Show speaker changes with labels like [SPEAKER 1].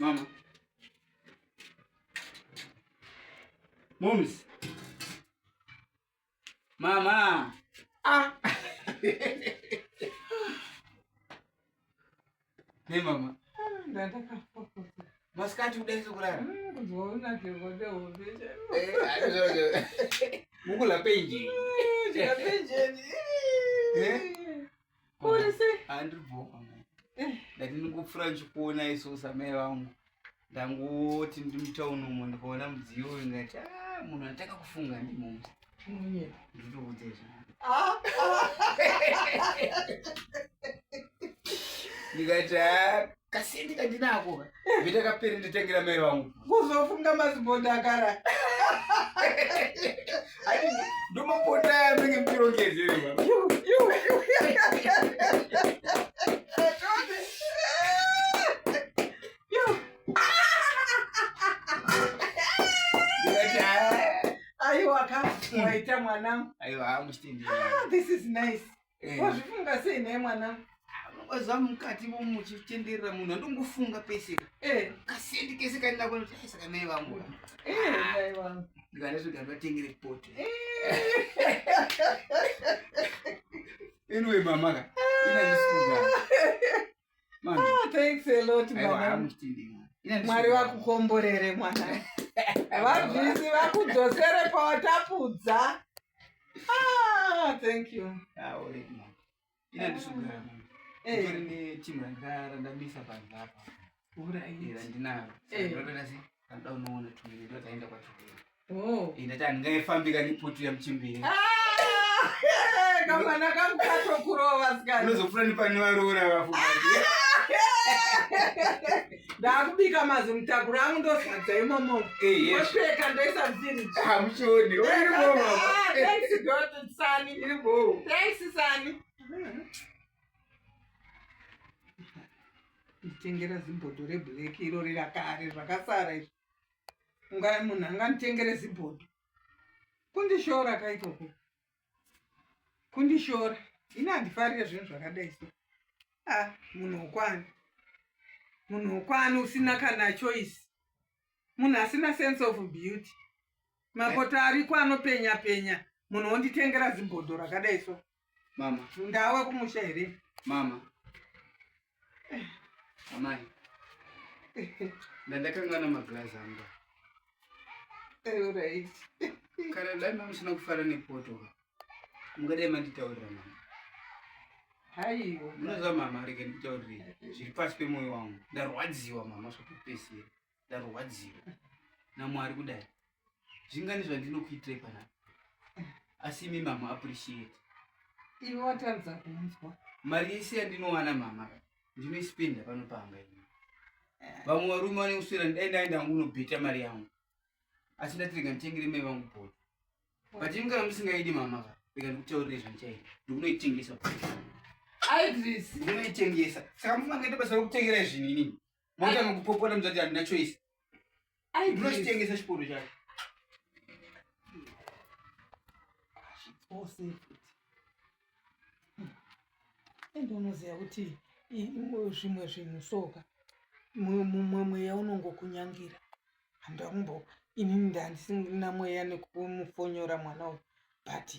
[SPEAKER 1] Mama. Moms. Mama.
[SPEAKER 2] Ah.
[SPEAKER 1] Hey mama.
[SPEAKER 2] Ah, ndandakafa.
[SPEAKER 1] Masikati kudai sokurara.
[SPEAKER 2] Mm, kunzwa unakirwa nehope.
[SPEAKER 1] Eh, andizvo. Mukula penji.
[SPEAKER 2] Ndikapenjeni.
[SPEAKER 1] Eh?
[SPEAKER 2] Uri sei?
[SPEAKER 1] Andiri bho. Ndati ndingopfuura ndichikuona isu samai vangu. Ndangoti ndiri mutown umo ndikaona mudziyo uyu ndikati ah munhu anditaka kufunga ndimoms.
[SPEAKER 2] Unonyepa.
[SPEAKER 1] Ndinotokuudza izvo.
[SPEAKER 2] Ah.
[SPEAKER 1] Ndikati ah kasendi kandinako. Vita kapere nditengera mai vangu.
[SPEAKER 2] Kuzofunga mazibonda akara.
[SPEAKER 1] Ati ndomapota aya munenge muchirongedzere baba.
[SPEAKER 2] Yu, yu, yu. Yu.
[SPEAKER 1] Ndikati ah
[SPEAKER 2] Aiwa ka, waita mwanangu.
[SPEAKER 1] aiwa hamuchitendi.
[SPEAKER 2] Ah, this is nice.
[SPEAKER 1] Eh.
[SPEAKER 2] Wazvifunga sei nhai mwanangu?
[SPEAKER 1] Unongoziva mukati mo muchitenderera munhu andongofunga pese.
[SPEAKER 2] Eh,
[SPEAKER 1] Kasendi kese kandinako ndoti "Eh, saka mai vangu.
[SPEAKER 2] eh, mai wangu.
[SPEAKER 1] Ndikandazvoti ndatengere poto.
[SPEAKER 2] Eh.
[SPEAKER 1] Anyway mama ka. Ina ndisikuga. Mama.
[SPEAKER 2] Ah, thanks a lot
[SPEAKER 1] Aiwa
[SPEAKER 2] mwanangu.
[SPEAKER 1] hamuchitendi. Ina
[SPEAKER 2] Mwari vakukomborere mwana. Vabvisi vakudzosere pawatapudza. Ah, thank you.
[SPEAKER 1] Ah, alright mama. Ina ndisikuga.
[SPEAKER 2] Eh.
[SPEAKER 1] Nditori netimu randamisa panze apa.
[SPEAKER 2] Alright.
[SPEAKER 1] Randinaro.
[SPEAKER 2] Eh.
[SPEAKER 1] Ndinotoda sei? Ndinoda unoona tumire ndotaenda kwatumire.
[SPEAKER 2] Oh.
[SPEAKER 1] Ndati handingaifambi kanipoto yamuchimbiri.
[SPEAKER 2] Ah, kamwana kangu katokurova sikana.
[SPEAKER 1] Unozopfuura nepane varoora vafu.
[SPEAKER 2] Ndakubika mazimutakuro angu ndozadza imomo.
[SPEAKER 1] Eh, yes.
[SPEAKER 2] Ndopfeka ndoisa mufiriji.
[SPEAKER 1] Hamuchioni. Iri bho
[SPEAKER 2] Ah,
[SPEAKER 1] mama.
[SPEAKER 2] thanks God, Sani.
[SPEAKER 1] Iri bho.
[SPEAKER 2] Thanks Sani. Nditengera zibhodho reblack irori rakare zvakasara izvi. Unga munhu anganditengere zibhodho. Kundishora kaikoko. Kundishora. Ini handifarire zvinhu zvakadai so. Ah, munhu wokwani. Munhu wokwani usina kana choice. Munhu asina sense of beauty. Mapoto ariko anopenya penya. Munhu wonditengera zibhodho rakadai so.
[SPEAKER 1] Mama.
[SPEAKER 2] Ndawe kumusha here?
[SPEAKER 1] Mama. Amai. Ndandakangana maglazi angu.
[SPEAKER 2] Alright.
[SPEAKER 1] Kana dai mamusina kufara nepoto ka. Mungadai manditaurira mama.
[SPEAKER 2] Haiwa.
[SPEAKER 1] Munoziva mama rega ndikutaurire zviri pasi pemwoyo wangu. Ndarwadziwa mama zvakupesera. Ndarwadziwa. NaMwari kudai. Zvingani zvandinokuitirai panapa. Asi imi mama appreciate.
[SPEAKER 2] Iwe watadza kunzwa.
[SPEAKER 1] Mari yese yandinowana mama ndinoispenda pano pamba ini. Vamwe varume vanekuswera dai ndaenda hangu unobheta mari yangu. Asi ndati rega nditengere mai vangu bhora. But imi kana musingaidi mama ka rega ndikutaurire zvandichaita. Ndikunoitengesa.
[SPEAKER 2] Idris.
[SPEAKER 1] Ndikunoitengesa. Saka mufangaita basa rekutengera zvinhu inini. Motanga kupopota muzati handina choice.
[SPEAKER 2] Idris.
[SPEAKER 1] Ndinochitengesa chiporo chacho.
[SPEAKER 2] Ose futi. Ende unoziva kuti zvimwe zvinhu soka mumwe mweya unongokunyangira. Handakumbo inini ndandisina mweya nekumufonyora mwana uyu but